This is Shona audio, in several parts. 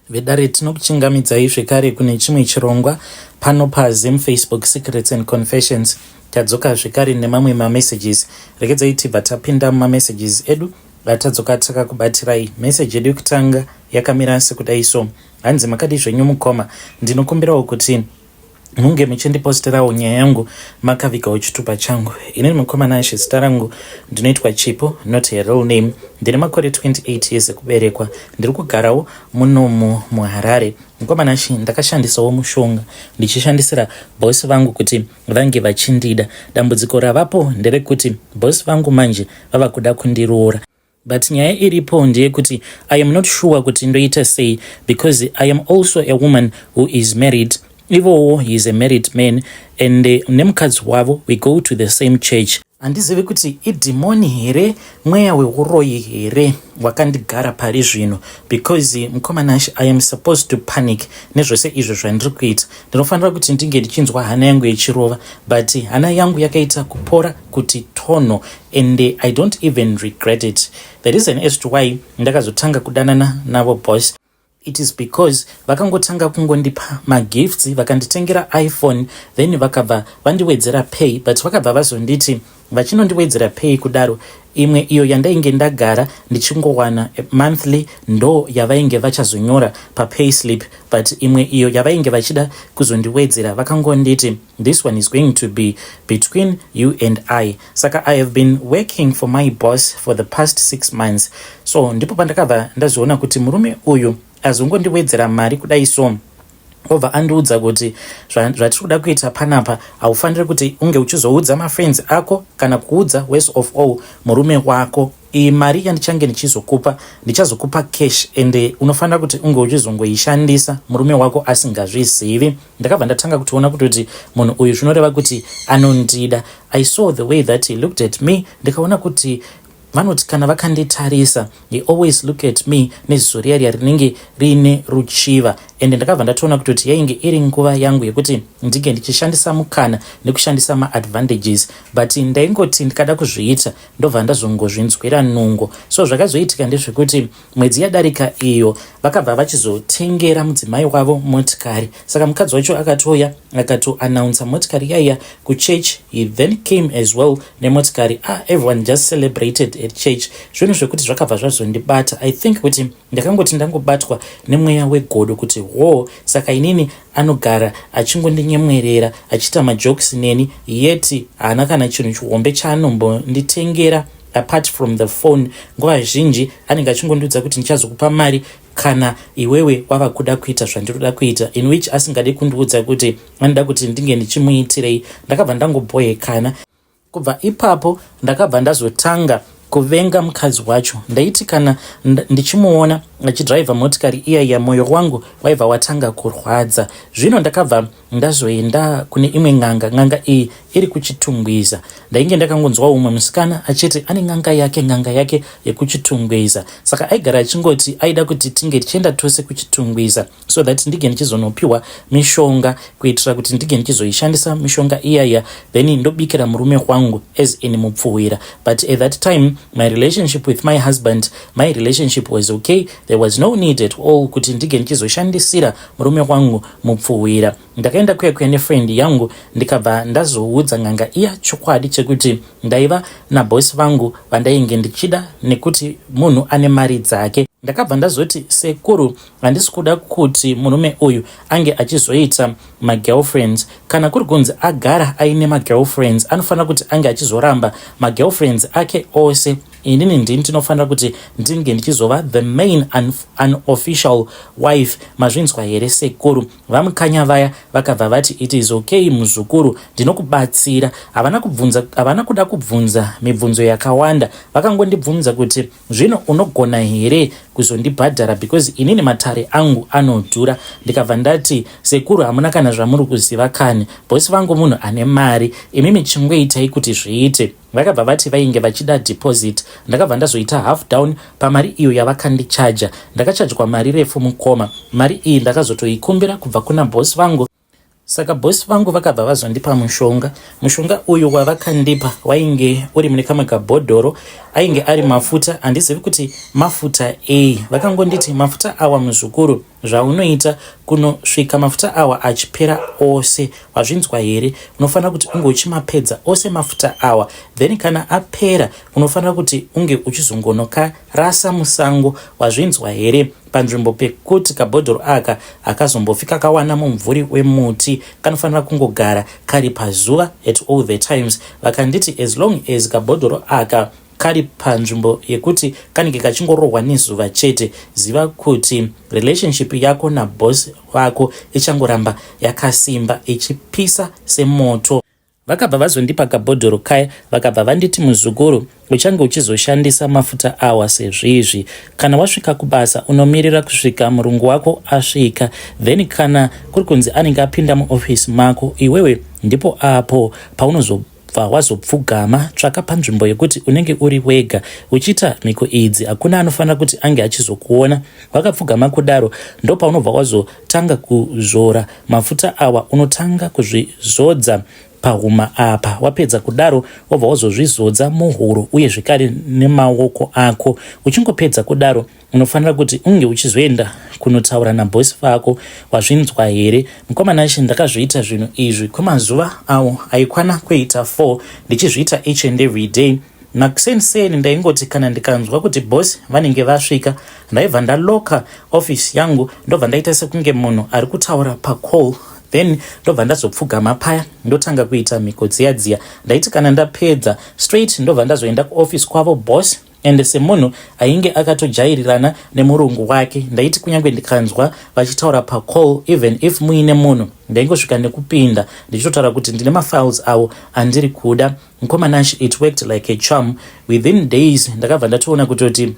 Vedare, tinokuchingamidzai zvekare kune chimwe chirongwa pano paZim Facebook Secrets and Confessions. Tadzoka zvekare nemamwe mamessages. Regedzai tibva tapinda mumamessages edu atadzoka takakubatirai. Message yedu yekutanga yakamira sekudai so. Hanzi, "Makadi zvenyu mukoma? Ndinokumbirawo kuti munge muchindiposterawo nyaya yangu makavigawo chitupa changu. Inini mukoma Nashe, zita rangu ndinoitwa Chipo, not a real name. Ndine makore 28 years ekuberekwa. Ndiri kugarawo munomu muHarare. Mukoma Nashe, ndakashandisawo mushonga ndichishandisira bosi vangu kuti vange vachindida. Dambudziko ravapo nderekuti bosi vangu manje vava kuda kundiroora, but nyaya iripo ndeyekuti I am not sure kuti ndoita sei, because I am also a woman who is married. Ivowo he is a married man and nemukadzi wavo, we go to the same church. Handizivi kuti idhimoni here, mweya weuroyi here wakandigara pari zvino, because mukoma Nashe, I am supposed to panic nezvose izvo zvandiri kuita. Ndinofanira kuti ndinge ndichinzwa hana yangu ichirova, but hana yangu yakaita kupora kuti tono, and I don't even regret it. The reason as to why ndakazotanga kudanana navo boss, it is because vakangotanga kungondipa magifts. Vakanditengera iPhone, then vakabva vandiwedzera pay, but vakabva vazonditi vachinondiwedzera pay kudaro, imwe iyo yandainge ndagara ndichingowana monthly ndo yavainge vachazonyora papay slip, but imwe iyo yavainge vachida kuzondiwedzera, vakangonditi, 'This one is going to be between you and I.' Saka I have been working for my boss for the past 6 months. So ndipo pandakabva ndazoona kuti murume uyu azongondiwedzera mari kudai, so obva andiudza kuti zvatiri kuda kuita panapa, haufaniri kuti unge uchizoudza mafriends ako kana kuudza, worst of all, murume wako. Iyi mari yandichange ndichizokupa, ndichazokupa cash, ende unofanira kuti unge uchizongoishandisa murume wako asingazvizivi." Ndakabva ndatanga kutoona kutoti munhu uyu zvinoreva kuti anondida. I saw the way that he looked at me. Ndikaona kuti vanoti kana vakanditarisa, he always look at me neziso riya riya rinenge riine ruchiva, ende ndakabva ndatoona kutoti yainge iri nguva yangu yekuti ndinge ndichishandisa mukana nekushandisa maadvantages, but ndaingoti ndikada kuzviita, ndobva ndazongozvinzwira nungo. So zvakazoitika ndezvekuti mwedzi yadarika iyo, vakabva vachizotengera mudzimai wavo motikari. Saka mukadzi wacho akatouya akatoannounsa motikari yaiya kuchurch. He then came as well nemotikari. Ah, everyone just celebrated at church. Zvinhu zvekuti zvakabva zvazondibata. I think kuti ndakangoti ndangobatwa nemweya wegodo kuti ho, saka inini anogara achingondinyemwerera, achiita majokes neni, yet haana kana chinhu chihombe chaanombonditengera apart from the phone. Nguva zhinji anenge achingondiudza kuti ndichazokupa mari kana iwewe wava kuda kuita zvandinoda kuita, in which asingadi kundiudza kuti anoda kuti ndinge ndichimuitirei. Ndakabva ndangobhohekana. Kubva ipapo ndakabva ndazotanga kuvenga mukadzi wacho. Ndaiti kana ndichimuona achidhiraivha motikari iyaiya, mwoyo wangu waibva watanga kurwadza. Zvino ndakabva ndazoenda kune imwe n'anga. N'anga iyi iri kuChitungwiza. Ndainge ndakangonzwa umwe musikana achiti ane n'anga yake, n'anga yake yekuChitungwiza. Saka aigara achingoti aida kuti tinge tichienda tose kuChitungwiza so that ndinge ndichizonopiwa mishonga, kuitira kuti ndinge ndichizoishandisa mishonga iyaya, then ndobikira murume wangu as in mupfuwira. But at that time my relationship with my husband, my relationship was okay. There was no need at all kuti ndinge ndichizoshandisira murume wangu mupfuwira. Ndakaenda kuya kuya nefriend yangu, ndikabva ndazoudza n'anga iya chokwadi chekuti ndaiva nabhosi vangu vandainge ndichida nekuti munhu ane mari dzake. Ndakabva ndazoti, "Sekuru, handisi kuda kuti murume uyu ange achizoita magirlfriends. Kana kuri kunzi agara aine magirlfriends, anofanira kuti ange achizoramba magirlfriends ake ose. Inini ndini ndinofanira kuti ndinge ndichizova the main unofficial wife. Mazvinzwa here, sekuru?" Vamukanya vaya vakabva vati, "It is okay, muzukuru, ndinokubatsira." Havana kubvunza, havana kuda kubvunza mibvunzo yakawanda. Vakangondibvunza kuti, "Zvino unogona here kuzondibhadhara, because inini matare angu anodhura?" Ndikabva ndati, "Sekuru, hamuna kana zvamuri kuziva kani. Bhosi vangu munhu ane mari. Imimi chingoitai kuti zviite." Vakabva vati vainge vachida deposit. Ndakabva ndazoita half down pamari iyo yavakandichaja. Ndakachajwa mari refu, mukoma. Mari iyi ndakazotoikumbira kubva kuna bhosi vangu. Saka bhosi vangu vakabva vazondipa mushonga. Mushonga uyu wavakandipa wainge uri mune kamwe kabhodhoro, ainge ari mafuta. Handizivi kuti mafuta ei. Vakangonditi, "Mafuta awa, muzukuru, Zvaunoita kunosvika mafuta awa achipera ose, wazvinzwa here? Unofanira kuti unge uchimapedza ose mafuta awa, then kana apera unofanira kuti unge uchizongonokarasa musango, wazvinzwa here? Panzvimbo pekuti kabhodhoro aka hakazombofi kakawana mumvuri wemuti, kanofanira kungogara kari pazuva at all the times. Vakanditi as long as kabhodhoro aka kari panzvimbo yekuti kanenge kachingorohwa nezuva chete, ziva kuti relationship yako naboss vako ichangoramba yakasimba ichipisa semoto. Vakabva vazondipa kabhodhoro kaya, vakabva vanditi, "Muzukuru, uchange uchizoshandisa mafuta awa sezvizvi. Kana wasvika kubasa, unomirira kusvika murungu wako asvika. Then kana kuri kunzi anenge apinda muofisi mako iwewe, ndipo apo paunozobva wazopfugama. Tsvaka panzvimbo yekuti unenge uri wega uchiita mhiko idzi, hakuna anofanira kuti ange achizokuona wakapfugama kudaro. Ndo paunobva wazotanga kuzora mafuta awa. Unotanga kuzvizodza pahuma apa, wapedza kudaro wobva wazozvizodza muhuro uye zvekare nemaoko ako. Uchingopedza kudaro, unofanira kuti unge uchizoenda kunotaura nabhosi vako, wazvinzwa here?" Mukomana She, ndakazviita zvinhu izvi kwemazuva awo aikwana kuita 4, ndichizviita each and every day. Makuseni ndaingoti kana ndikanzwa kuti bosi vanenge vasvika, ndaibva ndaloka ofisi yangu, ndobva ndaita sekunge munhu ari kutaura pacall, then ndobva ndazopfugama paya, ndotanga kuita mhiko dziya dziya. Ndaiti kana ndapedza, straight ndobva ndazoenda kuofisi kwavo boss. Ende semunhu ainge akatojairirana nemurungu wake, ndaiti kunyange ndikanzwa vachitaura pacall, even if muine munhu, ndaingosvika nekupinda ndichitotaura kuti ndine mafiles avo andiri kuda. Mukomana She, it worked like a charm. Within days ndakabva ndatoona kutoti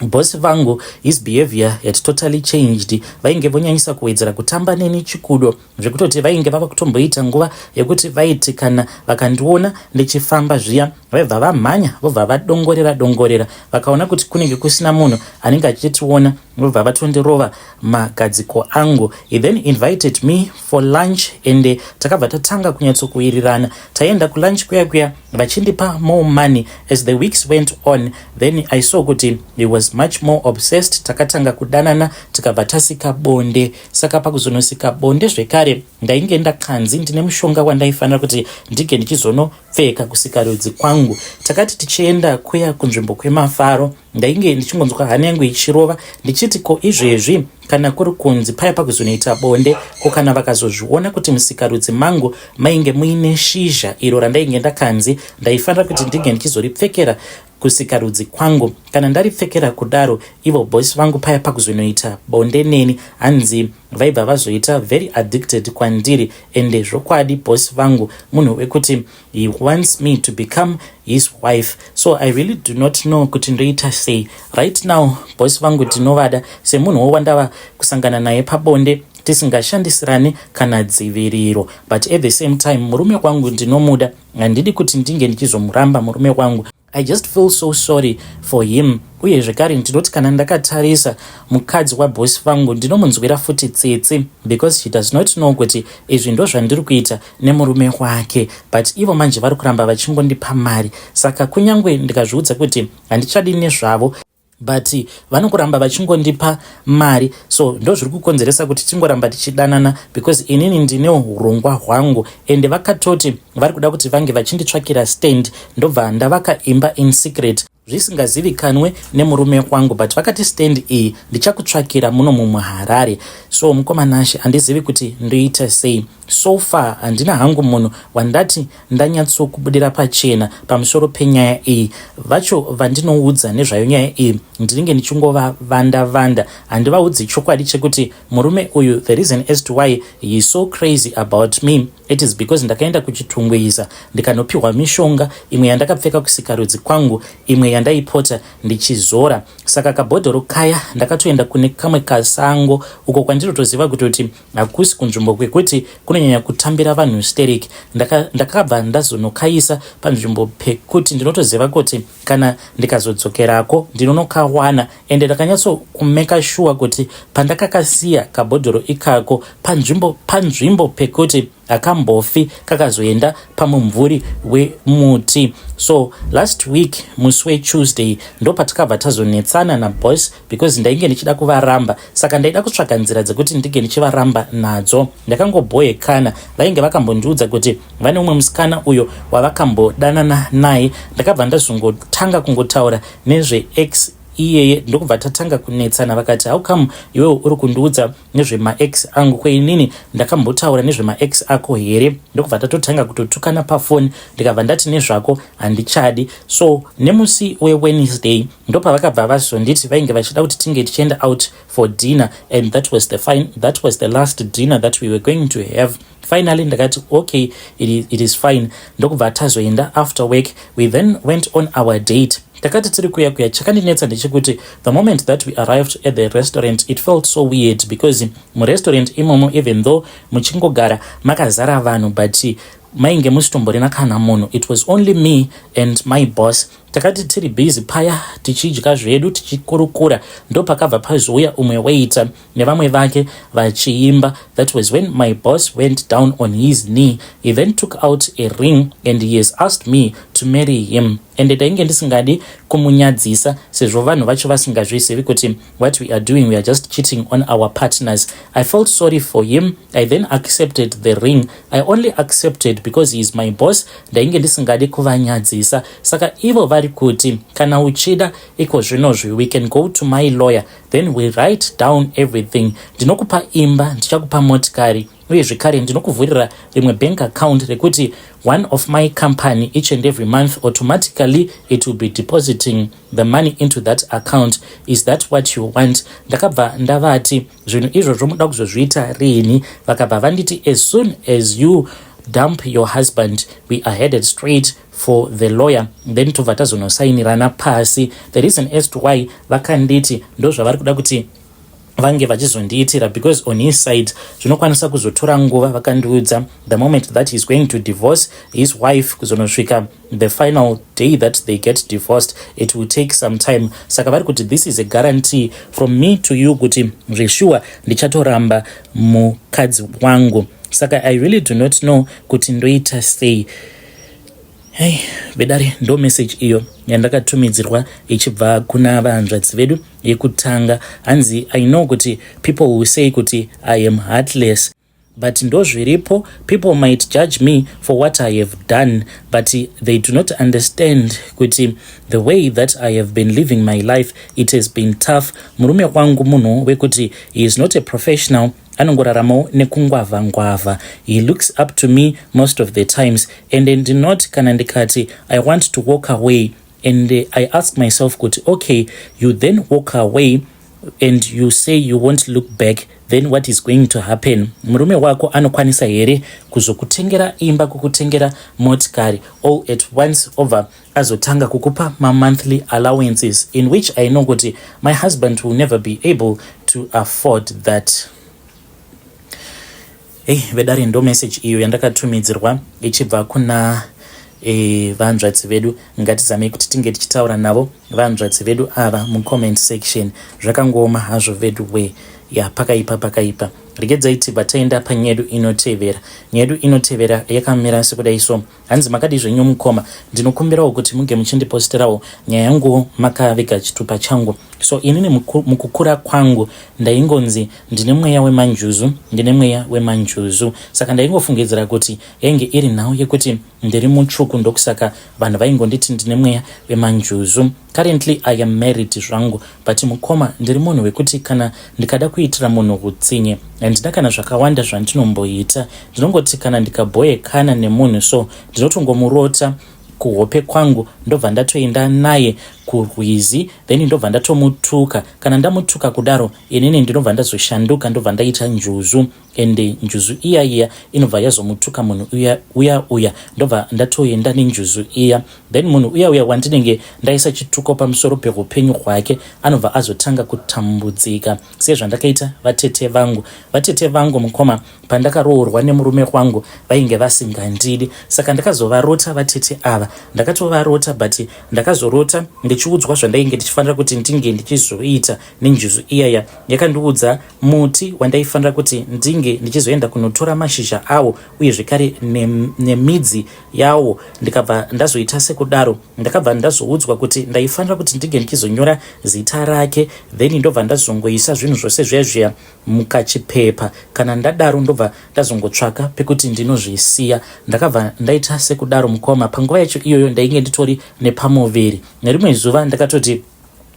bosi vangu, his behavior had totally changed. Vainge vonyanyisa kuwedzera kutamba neni chikudo, zvekutoti vainge vava kutomboita nguva yekuti vaiti kana vakandiona ndichifamba zviya, vaibva vamhanya, vobva vadongorera dongorera. Vakaona kuti kunenge kusina munhu anenge achitiona, vobva vatondirova magadziko angu. He then invited me for lunch and takabva tatanga kunyatsokuwirirana. Taienda kulunch kuya kuya vachindipa more money. As the weeks went on, then I saw kuti he was much more obsessed. Takatanga kudanana, tikabva tasika bonde. Saka pakuzonosika bonde zvekare, ndainge ndakanzi ndine mushonga wandaifanira kuti ndinge ndichizonopfeka kusikarudzi kwangu. Takati tichienda kuya kunzvimbo kwemafaro, ndainge ndichingonzwa hana yangu ichirova, ndichiti, ko izvezvi kana kuri kunzi paya pakuzonoita bonde, ko kana vakazozviona kuti musikarudzi mangu mainge muine shizha iro randainge ndakanzi ndaifanira kuti ndinge ndichizoripfekera kusikarudzi kwangu, kana ndaripfekera kudaro, ivo bosi vangu paya pakuzonoita bonde neni, hanzi vaibva vazoita very addicted kwandiri? Ende zvokwadi bosi vangu munhu wekuti he wants me to become his wife. So I really do not know kuti ndoita sei right now. Bosi vangu ndinovada semunhuwo wandava kusangana naye pabonde tisingashandisirani kana dziviriro, but at the same time murume wangu ndinomuda, handidi kuti ndinge ndichizomuramba murume wangu. I just feel so sorry for him. Uye zvekare ndinoti kana ndakatarisa mukadzi wabhosi vangu, ndinomunzwira futi tsitsi, because she does not know kuti izvi ndo zvandiri kuita nemurume wake. But ivo manje vari kuramba vachingondipa mari, saka kunyange ndikazviudza kuti handichadi nezvavo, but vanokuramba vachingondipa mari. So ndo zviri kukonzeresa kuti tingoramba tichidanana, because inini ndine urongwa hwangu, ende vakatoti vari kuda kuti vange vachinditsvakira stand, ndobva ndavaka imba in secret zvisingazivikanwe nemurume wangu. But vakati stand iyi ndichakutsvakira muno mumuHarare. So mukoma She, handizivi kuti ndoita sei. So far handina hangu munhu wandati ndanyatsokubudira pachena pamusoro penyaya iyi. Vacho vandinoudza nezvayo nyaya iyi, ndinenge ndichingovavanda vanda, handivaudzi chokwadi chekuti murume uyu, the reason as to why he is so crazy about me, it is because ndakaenda kuChitungwiza ndikanopiwa mishonga, imwe yandakapfeka kusikarudzi kwangu, imwe yandaipota ndichizora. Saka kabhodhoro kaya ndakatoenda kune kamwe kasango uko kwandinotoziva kutoti hakusi kunzvimbo kwekuti kunonyanya kutambira vanhu sterek. Ndakabva ndazonokaisa panzvimbo pekuti ndinotoziva kuti kana ndikazodzokerako ndinonokawana. Ende ndakanyatsokumeka sure kuti pandakakasiya kabhodhoro ikako panzvimbo pekuti Hakambofi kakazoenda pamumvuri wemuti. So last week musi weTuesday ndopatakabva tazonetsana naboss because ndainge ndichida kuvaramba, saka ndaida kutsvaga nzira dzekuti ndinge ndichivaramba nadzo. Ndakangobhoyekana. Vainge vakambondiudza kuti vane umwe musikana uyo wavakambodanana naye. Ndakabva ndazongotanga kungotaura nezveex iyeye, ndokubva tatanga kunetsana. Vakati, "How come iwewe uri kundiudza nezvemaex angu? Kweinini ndakambotaura nezvemaex ako here?" Ndokubva tatotanga kutotukana pafoni. Ndikabva ndati nezvako handichadi. So nemusi weWednesday ndopavakabva vazonditi vainge vachida kuti tinge tichienda out for dinner, and that was the last dinner that we were going to have. Finally ndakati, "Okay, it is fine." Ndokubva tazoenda after work. We then went on our date. Takati tiri kuya kuya, chakandinetsa ndechekuti the moment that we arrived at the restaurant, it felt so weird because murestaurant imomo, even though muchingogara makazara vanhu, but mainge musitomborina kana munhu. It was only me and my boss. Takati tiri busy paya tichidya zvedu, tichikurukura, ndopakabva pazouya umwe waiter nevamwe vake vachiimba. That was when my boss went down on his knee. He then took out a ring and he has asked me to marry him, and ndainge ndisingadi kumunyadzisa sezvo vanhu vacho vasingazvizivi kuti what we are doing, we are just cheating on our partners. I felt sorry for him. I then accepted the ring. I only accepted because he is my boss. Ndainge ndisingadi kuvanyadzisa. Saka ivo vari kuti kana uchida iko zvinozvi, we can go to my lawyer, then we write down everything. Ndinokupa imba, ndichakupa motikari, uye zvekare ndinokuvhurira rimwe bank account rekuti one of my company, each and every month, automatically it will be depositing the money into that account. Is that what you want? Ndakabva ndavati, "Zvinhu izvozvo muda kuzozviita riini?" Vakabva vanditi, "As soon as you dump your husband, we are headed straight for the lawyer, then tobva tazonosainirana pasi." The reason as to why vakanditi ndo zvavari kuda kuti vange vachizondiitira, because on his side zvinokwanisa kuzotora nguva. Vakandiudza the moment that he is going to divorce his wife kuzonosvika the final day that they get divorced, it will take some time. Saka vari kuti this is a guarantee from me to you kuti zveshuwa ndichatoramba mukadzi wangu. Saka I really do not know kuti ndoita sei. Hei vedare, ndo message iyo yandakatumidzirwa ichibva kuna vahanzvadzi vedu yekutanga. Hanzi, "I know kuti people will say kuti I am heartless, but ndo zviripo. People might judge me for what I have done, but they do not understand kuti the way that I have been living my life, it has been tough. Murume wangu munhu wekuti he is not a professional, anongoraramawo nekungwavha ngwavha. He looks up to me most of the times, and ndinoti kana ndikati I want to walk away, and I ask myself kuti, okay, you then walk away and you say you won't look back, then what is going to happen? Murume wako anokwanisa here kuzokutengera imba, kukutengera motikari all at once, obva azotanga kukupa mamonthly allowances, in which I know kuti my husband will never be able to afford that?" Hei vedare, ndo message iyo yandakatumidzirwa ichibva kuna vanzvadzi vedu. Ngatizamei kuti tinge tichitaura navo vanzvadzi vedu ava mucomment section. Zvakangooma hazvo vedu we ya, pakaipa, pakaipa. Regedzai tibva taenda panyaya yedu inotevera. Nyaya yedu inotevera yakamira sekudai so. Hanzi, "Makadi zvenyu mukoma? Ndinokumbirawo kuti munge muchindiposterawo nyaya yangu makaviga chitupa changu. So inini mukukura kwangu ndaingonzi ndine mweya wemanjuzu, ndine mweya wemanjuzu. Saka ndaingofungidzira kuti yainge iri nhau yekuti ndiri mutsvuku, ndokusaka vanhu vaingonditi ndine mweya wemanjuzu. Currently I am married zvangu, but mukoma, ndiri munhu wekuti kana ndikada kuitira munhu utsinye, handina kana zvakawanda zvandinomboita. Ndinongoti kana ndikabhoyekana nemunhu so, ndinotongomurota kuhope kwangu, ndobva ndatoenda naye kurwizi, then ndobva ndatomutuka. Kana ndamutuka kudaro, inini ndinobva ndazoshanduka, ndobva ndaita njuzu, ende njuzu iya iya inobva yazomutuka munhu uya uya uya. Ndobva ndatoenda nenjuzu iya, then munhu uya uya wandinenge ndaisa chituko pamusoro peupenyu hwake anobva azotanga kutambudzika, sezvandakaita vatete vangu. Vatete vangu mukoma, pandakaroorwa nemurume wangu vainge vasingandidi, saka ndakazovarota vatete ava. Ndakatovarota, but ndakazorota ndichitovaudza kuti ndiri kuda kuroorwa nemurume. Ndichiudzwa zvandainge ndichifanira kuti ndinge ndichizoita nenjuzu iyaya. Yakandiudza muti wandaifanira kuti ndinge ndichizoenda kunotora mashizha awo uye zvekare nemidzi yawo. Ndikabva ndazoita sekudaro. Ndakabva ndazoudzwa kuti ndaifanira kuti ndinge ndichizonyora zita rake, then ndobva ndazongoisa zvinhu zvose zviya zviya mukachipepa. Kana ndadaro, ndobva ndazongotsvaka pekuti ndinozvisiya. Ndakabva ndaita sekudaro, mukoma. Panguva yacho iyoyo ndainge nditori nepamuviri. Nerimwe zuva ndakatoti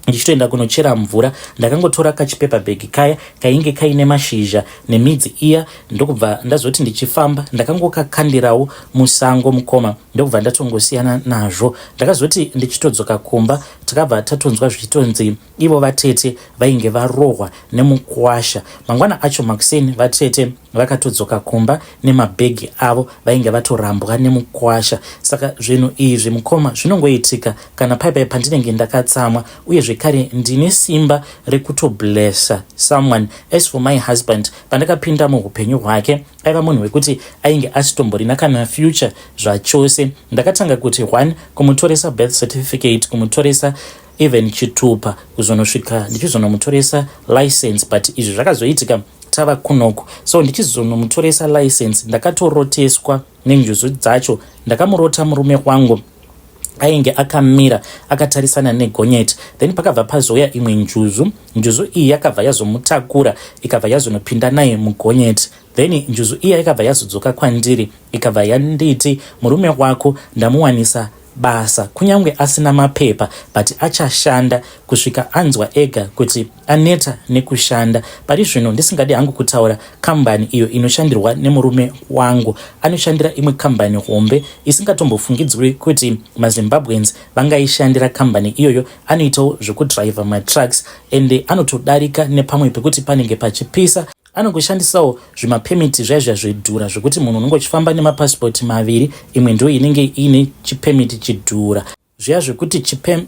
ndichitoenda kunochera mvura, ndakangotora kachipepa bhegi kaya kainge kaine mashizha nemidzi iya, ndokubva ndazoti ndichifamba ndakangokakandirawo musango, mukoma, ndokubva ndatongosiyana nazvo. Ndakazoti ndichitodzoka kumba, takabva tatonzwa zvichitonzi ivo vatete vainge varohwa nemukwasha. Mangwana acho makuseni vatete vakatodzoka kumba nemabhegi avo, vainge vatorambwa nemukwasha. Saka zvinhu izvi, mukoma, zvinongoitika kana paipai pandinenge ndakatsamwa. Uye zvekare ndine simba rekutoblessa someone. As for my husband, pandakapinda muupenyu hwake aiva munhu wekuti ainge asitomborina kana future zvachose. Ndakatanga kuti one kumutoresa birth certificate, kumutoresa even chitupa, kuzonosvika ndichizonomutoresa license, but izvi zvakazoitika tava kunoku. So ndichizonomutoresa license, ndakatoroteswa nenjuzu dzacho. Ndakamurota murume wangu ainge akamira akatarisana negonyeti, then pakabva pazouya imwe njuzu. Njuzu iyi yakabva yazomutakura, ikabva yazonopinda naye mugonyeti. Then njuzu iya yakabva yazodzoka kwandiri, ikabva yanditi, "Murume wako ndamuwanisa basa, kunyange asina mapepa, but achashanda kusvika anzwa ega kuti aneta nekushanda." Pari zvino ndisingadi hangu kutaura kambani iyo inoshandirwa nemurume wangu. Anoshandira imwe kambani hombe isingatombofungidzwi kuti maZimbabweans vangaishandira kambani iyoyo. Anoitawo zvekudhiraivha matrucks, ende anotodarika nepamwe pekuti panenge pachipisa. Anongoshandisawo zvimapemiti zviya zviya zvedhura zvekuti munhu unenge uchifamba nemapasipoti maviri, imwe ndo inenge iine chipemiti chidhura zviya zvekuti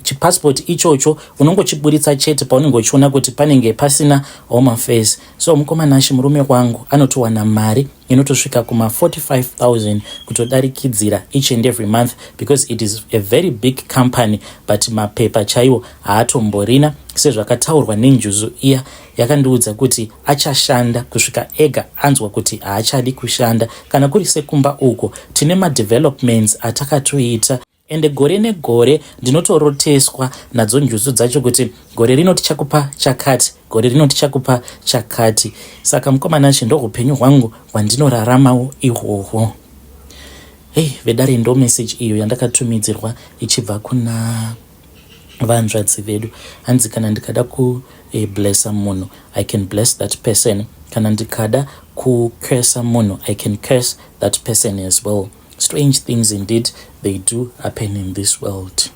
chipasipoti ichocho unongochiburitsa chete paunenge uchiona kuti panenge pasina Home Affairs. So mukoma Nashe, murume wangu anotowana mari inotosvika kuma45 000 kutodarikidzira each and every month, because it is a very big company, but mapepa chaiwo haatomborina, sezvakataurwa nenjuzu iya yakandiudza kuti achashanda kusvika ega anzwa kuti haachadi kushanda. Kana kuri sekumba uko, tine madevelopments atakatoita, ende gore negore ndinotoroteswa nadzo njuzu dzacho kuti gore rino tichakupa chakati, gore rino tichakupa chakati. Saka mukoma Nashe, ndo upenyu hwangu hwandinoraramawo ihwohwo. Hei vedare, ndo meseji iyo yandakatumidzirwa ichibva kuna vanzvadzi vedu. Hanzi kana ndikada kublessa munhu, I can bless that person. Kana ndikada kucursa munhu, I can curse that person as well. Strange things indeed, they do happen in this world.